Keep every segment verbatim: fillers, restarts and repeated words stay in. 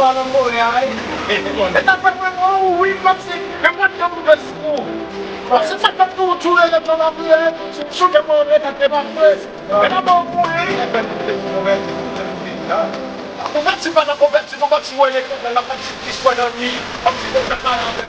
Pale anpil, wi. E ta fè mwen, o, wi, m ap di, e mwen te ouvè sou ou. Bon, se sa k ap tou, tou lè lè ton ap lè, sou ke mwen rete te pa fè. E nan bon mwen. Konvèti pa nan konvèti, nou pati wè lekòl, n ap pati plis wè nan mi, pati wè nan kalanbè.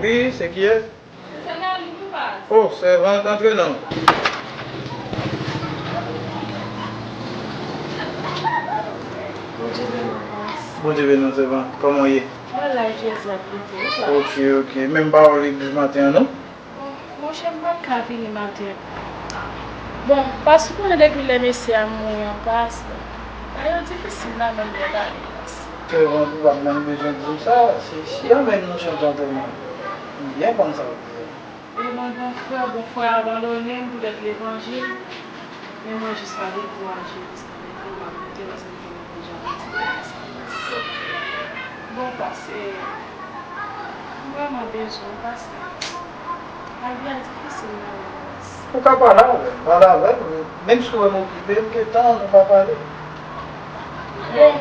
Wi, se kiyès? Se Nali wi, pas. Oh, sèvant, antre non. Bondye beni w, pas. Bondye beni w, sèvant. Kòman w ye? Mwen la, Jezi ap leve, pas. Ok, ok. Menm pawòl legliz maten an, non? Monchè, m pa t ka vini maten. Bon, pas, ou konnen depi lè mesye a mouri an, pas, bagay yo difisil nan menm lè gade, pas. Sèvant, ou pa t menm bezwen di m sa, se si an menm nou chante antèman. M byen konn sa w ap di a. E mwen gen yon frè, bon, frè abandone m poutèt levanjil, men mwen jis pa dekouraje, paske m ap lite, paske m konnen Bondye ap retire sa. Bon, pas, m vrèman bezwen w, pas. Lavi a difisil nan men w, pas. Ou ka pale avè m, pale avè m, menm si w wè m okipe, m gen tan, nou ka pale. Bon,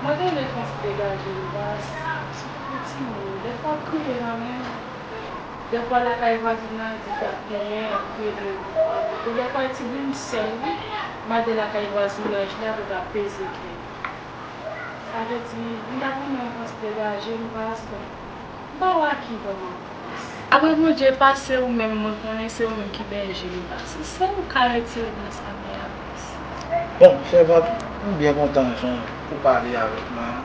mwen gen de fanm ki degaje m, pas. Se pou timoun, dèfwa ap kriye nan men m. Dèfwa lakay vwazinaj, di k ap plimen, ap kriye nan men m. Ou dèfwa ti grenn sèl, wi, m al de lakay vwazinaj la pou ta peze kè. Sa vle di, m t ap renmen yon fanm degaje m, pas, m pa wè a ki bò m ap pase. Apre Bondye, pas, se ou menm, mwen konnen se ou menm ki bèje m, pas. Se ou k ka retire m nan sa m ye a, pas. Bon, sèvant, m byen kontan jan ou pale avèk mwen an.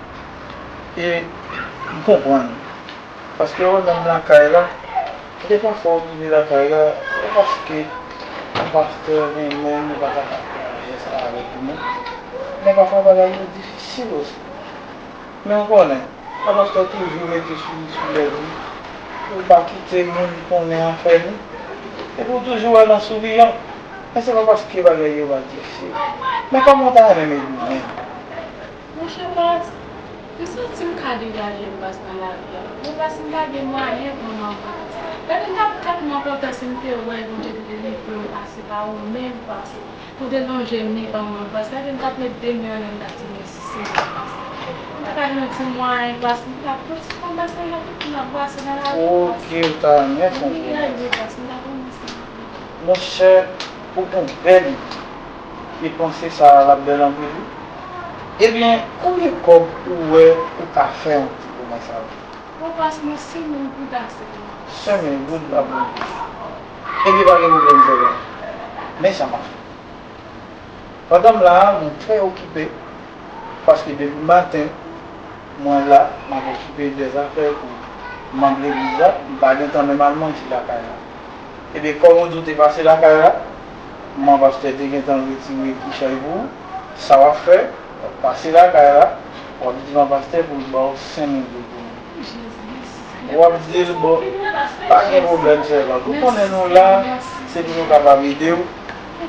E m konprann ou. Paske ou menm lakay la, gen de pafwa ou rive lakay la, se paske yon pastè renmen nou pa kapab fè yon jès avèk nou. Men pafwa bagay yo difisil osi. Men ou konnen, yon pastè toujou rete sou, sou lèv li. Ou pa kite moun konnen afè nou. Epi ou toujou wè l an souriyan. Men se pa paske bagay yo pa difisil. Men kòman w ta renmen m ede w menm? Monchè, pas, m santi m ka degaje m, pas, nan lavi a. Men, pas, m pa gen mwayen pou m antre. Gade, m t ap tèlman kontan si m te wè Bondye te delivre m pase pa ou menm, pas. Pou te lonje men ban mwen, pas. Gade, m t ap met de men anlè m, m t ap di mèsi, Senyè, pas. M pa ka gen yon ti mwayen, pas. M t ap pran ti konbasyon nan tout moun ap pase nan lavi, pas. Ok, ou ta renmen fè yon konbasyon. Wi, pas, m t ap renmen sa. Monchè, ou gon bèl ide. E panse sa a l ap bèl anpil, wi. Ebyen, konbyen kòb ou wè ou ka fè yon ti komès avè l? Bon, pas, mwen, senk mil goud ase pou mwen. Senk mil goud ap bon. Ebyen, pa gen pwoblèm, sèvant. Men sa m ap fè. Pandan m la a, mwen trè okipe. Paske depi maten, mwen la, m ap okipe de zafè pou manm legliz la, m pa gen tan menm al manje lakay la. Ebyen, kòm ou di w te pase lakay la, manman pastè te gentan retire kichay pou ou, sa w ap fè, w ap pase lakay la, w ap di manman pastè pou l ba w senk mil goud pou mwen. W ap di l, bon, pa gen pwoblèm, sèvant. Ou konnen nou la, se pou nou kapab ede w.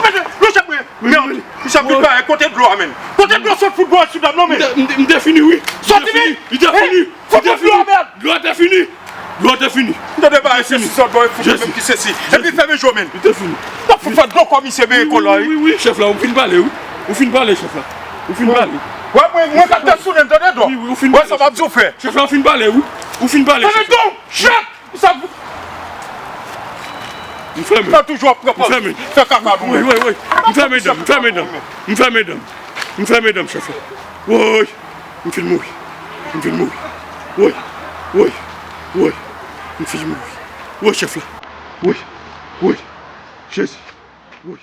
Mèt, mèt, mèt, mèt, mèt, mèt, mèt, mèt, mèt, kote dlo a, menm? Kote dlo sot fout bò sou dam nan, menm? M te, m te, m te fini, wi. Sot fini? Li te fini. Fou dlo a, mèt. Dlo a te fini. Dlo a te fini. M tande bagay se si sot bò, fout menm ki se si. Epi fèmen jo, menm. Li te fini. N ap fout fè dlo kòm misye benyen kòlòy. Wi, wi, wi, chèf la, ou fin pale, wi. Ou fin pale, chèf la. Ou fin pale. Wè, mwen, mwen kapte sou nen, tande, dlo. Wi, wi, ou fin pale. Wè sa m ap di w fè. Chèf la, ou fin pale, wi. Ou fin pale. Tande, dlo, chèf. Sa pou... M fèmen. Sa toujou ap pran pòz. M fèmen. Fè kaka nou. Wi, wi, wi. M fèmen dan m, m fèmen dan m. M fèmen dan m. M fèmen dan m, chèf la. Woy. M fin mouri. M fin mouri. Woy. Woy. Woy. M fin mouri. Woy, chèf la. Woy. Woy. Jezi. Woy.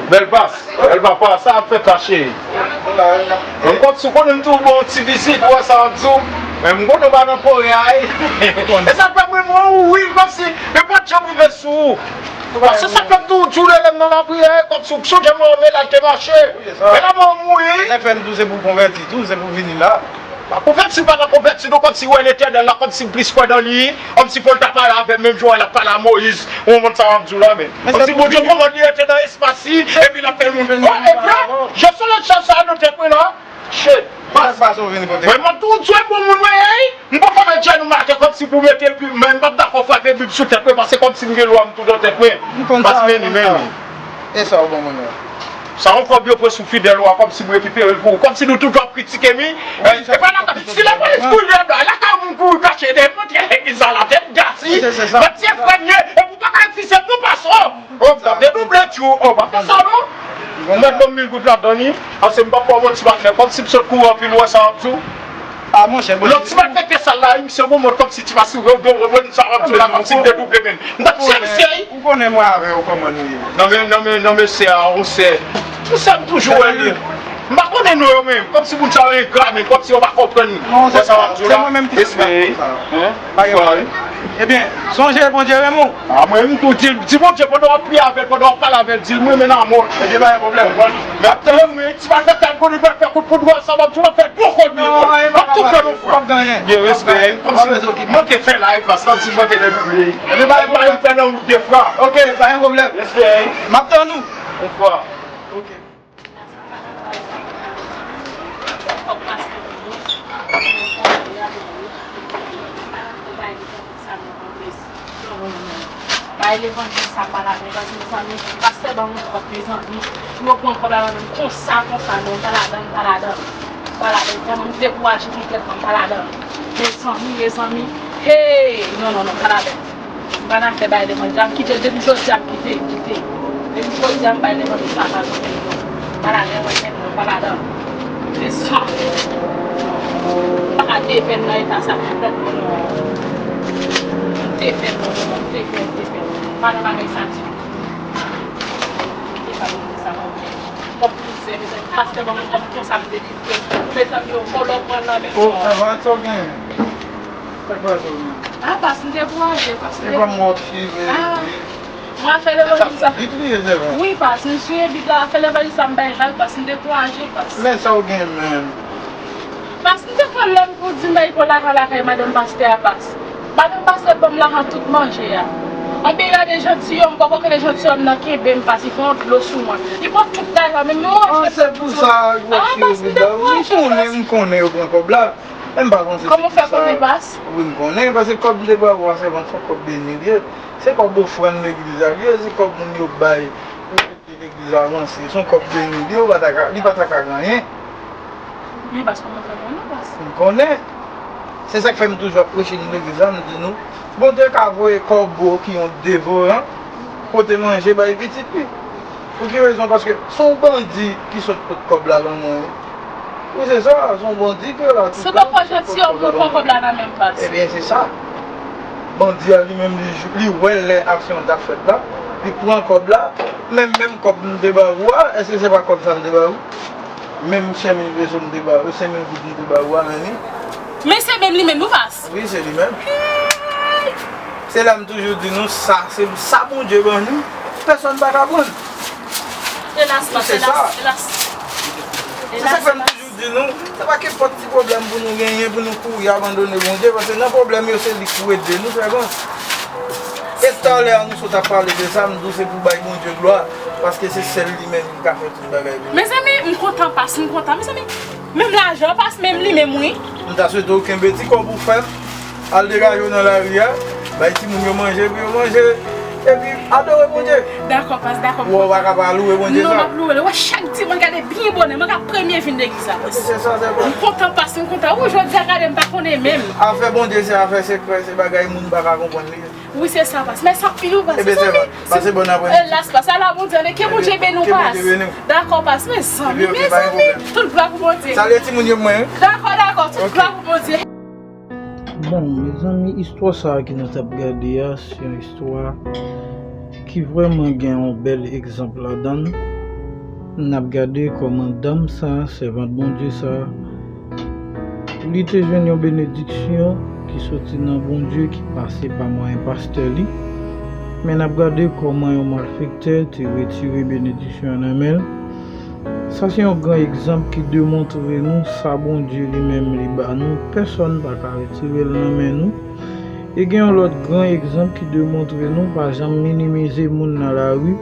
Bèl pas, bèl papa, sa ap fèt la, cheri? M konn si w konnen m tou bon ti vizit, ou wè sa w ap di w. Men m konnen w pa nan Kore a, wi. E sa k fè mwen, mwen, wi, kòmsi, men pa t janm rive sou ou. Paske sa k fè m tou di w lè m nan lapriyè, kòmsi w sonje mwen, men lè l te mache. Men la mwen mouri. Sa fè m tou, se pou konvèti tou, se pou vini la. Pa konvèti, pa nan konvèti, non, kòmsi wè Letènèl la, kòmsi m plis kwè nan li, kòmsi fò l ta pale avè m, menm jan l ap pale a Moyiz, ou konprann sa m ap di w la, men. Kòmsi Bondye kòmande li rete nan espas li, epi l ap fè moun. Oh, e vre, je sou lòt chèf sa nan tèt mwen la. Shit. Mwen, m ap tou di w bon moun mwen ye, m poko fè djèn ou maten kòmsi pou mete, epi, men m p ap dakò frape Bib sou tèt mwen, paske kòmsi m gen lwa m tou nan tèt mwen. Paske men li, men li. E sa w bon moun yo. Sa yon kòb yo pran sou fidèl ou a, kòmsi m rekipere l pou ou. Kòmsi nou tout w ap kritike m, wi. E pa lakay, si lapolis kouri anndan, lakay moun kouri kache dèyè, montre legliz la, la tèt gasi. Matye frè m ye, epi w pa ka refize m non, pastè. Oh, depi w ble tjou, oh, pa fè sa non. Ou mèt ban m mil goud ladan li, paske m p ap ba w manti patnè, kòmsi m sot kouri anpil, ou wè sa w ap di w. Ah, monchè, bon. Lòt ti malfektè sal la, misye bon mòd kòmsi ti pase, ou, ou, ou, ou, sa w ap di la, kòmsi m te double men. M t ap tiye misye, wi. Ou konnen mwen avè w kòman nou ye. Non, men, non, men, non, mesye a, on sè. Mesye a, m toujou wè li. M pa konnen non yo menm, kòmsi moun sa yo engra, men kòmsi yo pa konprann. Non, se sa w ap di la. Respè, wi. Hein? Pa gen pwoblèm. Ebyen, sonje Bondye renmen w. Ah, mwen, m tou di l, di Bondye pandan w ap priye avè l, pandan w ap pale avè l, di l, "M renmen l anmò." Ebyen, pa gen pwoblèm. Men ap tann mwen, ti bagay sa, konnen pral fè kout poud, sa m ap di w, m ap fè l poko li. Non, e pa tou fè yon fwa. Gen respè, kòmsi manke fè live, paske kòmsi manke fè live. Ebyen, pa gen pwoblèm. Fè nan wout de fwa. Ok, pa gen pwoblèm. Respè. M ap tann ou. Yon fwa. Ok. Fòk pastè vini. Bay levanjil sa pa la, mezanmi, pastè ban mwen kòb, mezanmi. Yo pran kòb la nan men m konsa, konsa, non, m pa ladan, m pa ladan. M pa ladan, tèlman m dekouraje konplètman, m pa ladan. Mezanmi, mezanmi, hey, non, non, non, m pa ladan. M pa nan fè bay levanjil, m kite depi jodi a, m kite, m kite. Depi jodi a, m bay levanjil sa pa nan men m non. M pa ladan, mwen menm non, m pa ladan. Se sa. M pa ka depenn nan eta sa pou lòt moun non. M depenn non, m depenn, m depenn. M pa nan bagay sa ditou. M depann de sa pou mwen. Kòb plizyè, mezanmi, pastè ban mwen kòb konsa m delivre. Mezanmi, yo vòlò pran nan men. Oh, sa va, sa w gen? Sa k pase w menm? Ah, pas, m dekouraje, pas. E kòm w ap swiv, eh, ah, mwen fè levanjil sa. Bib li ye, se vre? Wi, pas, m swiv Bib la, fè levanjil sa, m bay vag, pas, m dekouraje, pas. Men sa w gen menm? Pas, m te pran lè m pou di m bay pou lakay, lakay madanm pastè a, pas. Madanm pastè ban m lajan tout manje a. Anpi gade jantiyòm, kòkòt de jantiyòm nan kenbe m, pas, li fè yon dlo sou mwen. Li pran tout lajan, men mwen. Ah, se pou sa, w ap swiv Bib la. M konnen, m konnen yo pran kòb la. Men m pa panse se pou sa. Kòman w fè konnen, pas? Wi, m konnen, paske kòb m te ba ou a, sèvant, se yon kòb beni l ye. Se kòb ofrann legliz la li ye, se kòb moun yo bay pou ede legliz la avanse. Se yon kòb beni l ye, ou pa ta ka, li pa ta ka gen anyen. Men, pas, kòman w fè konnen, pas? M konnen. Se sa k fè m toujou ap preche nan legliz la, m di nou, Bondye ka voye kòbo ki yon devoran pote manje bay pitit li. Pou ki rezon? Paske se yon bandi ki sot pot kòb la ban mwen. Wi, se sa, se yon bandi ke la. Se pa fò jantiyòm pou pran kòb la nan men m, pas. Ebyen, se sa. Bandi a li menm, li, li wè lè aksyon an t ap fèt la, li pran kòb la, men menm kòb m te ba ou a, èske se pa kòb sa m te ba ou? Menm senk mil peso m te ba ou, senk mil goud m te ba ou a, men li. Men se menm li menm, wi, pas. Wi, se li menm. Hey! Se la m toujou di nou, sa, se sa Bondye ban nou, pèsonn pa ka pran. Elas, pas, elas, elas. Se sa k fè m toujou di nou, se pa kenpòt ti pwoblèm pou nou genyen, pou nou kouri abandone Bondye, paske nan pwoblèm yo, se li k pou ede nou, sèvant. E talè a, nou sot ap pale de sa, m di w se pou bay Bondye glwa, paske se sèl li menm ki ka fè tout bagay pou nou. Mezanmi, m kontan, pas, m kontan. Mezanmi, menm lajan, pas, menm li menm, wi. M ta swete w kenbe ti kòb ou fèm. Al degaje w nan lari a, bay timoun yo manje pou yo manje, epi adore Bondye. Dakò, pas, dakò. Ou pa ka pa louwe Bondye sa? Non, m ap louwe l. Ou wè chak dimanch, gade byen bonè, mwen ka premye vin legliz la, pas. Se sa, se bon. M kontan, pas, m kontan. Ou jodi a gade, m pa konnen menm. Afè Bondye se afè sekrè, se bagay moun pa ka konprann li. Wi, se sa, pas. Mèsi anpil, wi, pas. Ebyen, se bon. Pase bon apremidi. Elas, pas. Ala Bondye, ke Bondye beni w, pas. Ke Bondye beni w. Dakò, pas. Mezanmi, mezanmi. Tout glwa pou Bondye. Salye timoun yo pou mwen, wi. Dakò, dakò. Tout glwa pou Bondye. Bon, mezanmi, istwa sa a ke nou t ap gade a, se yon istwa ki vrèman gen yon bèl egzanp ladan l. N ap gade kòman danm sa, sèvant Bondye sa, li te jwenn yon benediksyon ki soti nan Bondye ki pase pa mwayen pastè li. Men n ap gade kòman yon malfektè te retire benediksyon an nan men l. Sa se yon gran egzanp ki demontre nou sa Bondye li menm li ba nou, pèsonn pa ka retire l nan men nou. E gen yon lòt gran egzanp ki demontre nou pa janm minimize moun nan lari.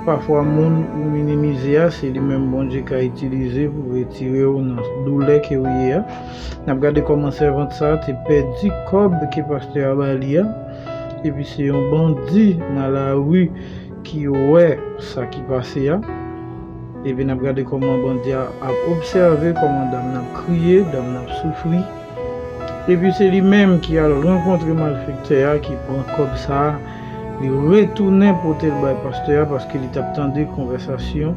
Pafwa moun ou minimize a, se li menm Bondye ka itilize pou retire w nan doulè ke w ye a. N ap gade kòman sèvant sa a te pèdi kòb ke pastè a ba li a. Epi se yon bandi nan lari ki wè sa ki pase a. Epi n ap gade kòman bandi a ap obsève kòman danm nan ap kriye, danm nan ap soufri. Epi se li menm ki al rankontre malfektè a ki pran kòb sa a, li retounen pote l bay pastè a paske li t ap tande konvèsasyon.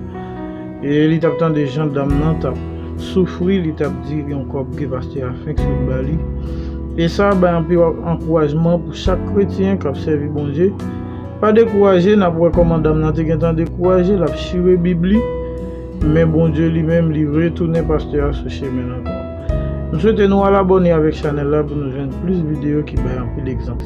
E li t ap tande jan danm nan t ap soufri, li t ap di yon kòb ke pastè a fenk sot ba li. E sa bay anpil ankourajman pou chak kretyen k ap sèvi Bondye. Pa dekouraje, n ap wè kòman danm nan te gentan dekouraje, l ap chire Bib li. Men Bondye li menm, li retounen pastè a sou chemen l ankò. M swete nou al abòne avèk chanèl la pou nou jwenn plis videyo ki bay anpil egzanp.